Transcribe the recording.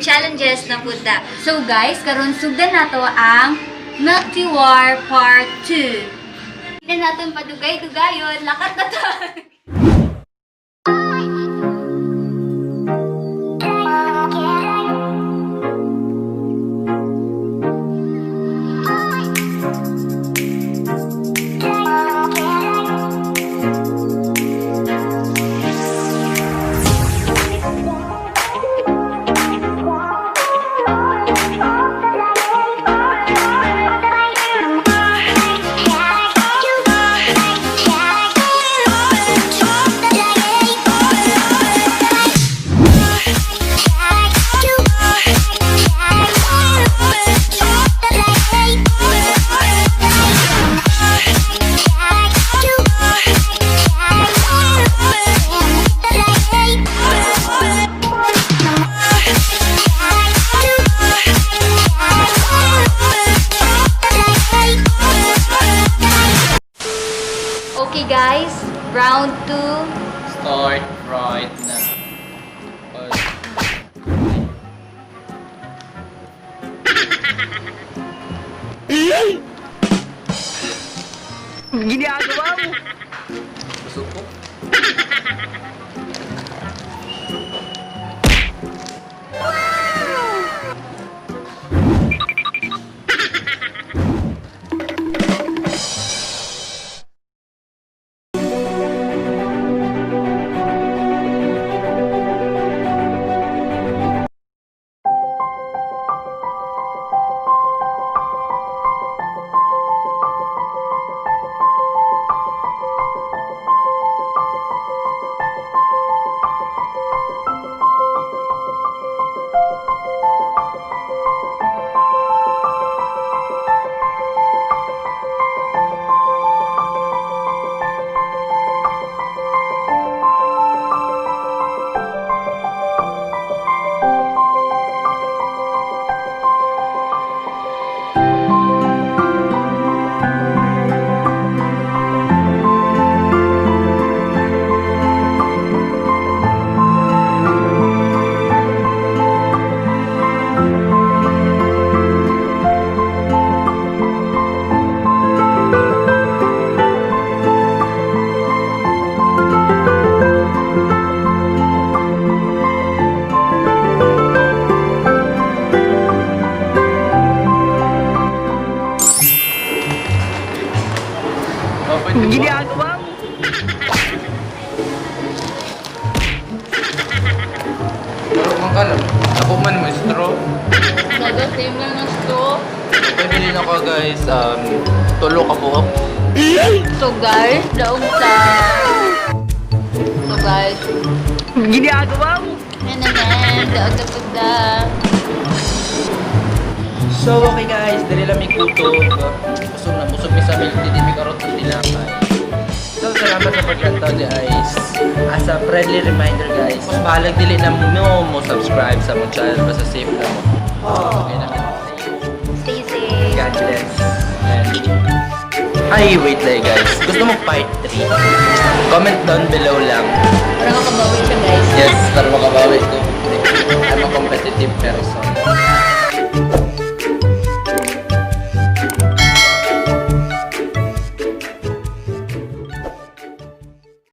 Challenges na pud ta. So guys, karon sugdan nato ang Milk Tea War Part 2. Hindi na natin padugay-dugayon, lakat na ta. Okay guys, round 2. Start right now. Ginagawa mo. Busog ko. Oh, Ginagawa mo. Pero kung ka lang, ako man mo straw. Saga, same lang ng straw. Pabili na ko guys, tulo ka buhok. So guys, daog ta. So guys, Ginagawa mo. yan na, daog na pagda. So okay guys, dili lang may kutob. Busog na, busog mi sa milk tea, di mi karot ng tinapay. So salamat sa pagkantaw di guys. As a friendly reminder guys, mas bahalag dili na mo mo subscribe sa mong channel basta safe na mo. Okay na. Stay safe. God bless. And ay, wait lang guys. Gusto mo part 3? Comment down below lang. Para makabawi siya guys. Yes, para makabawi.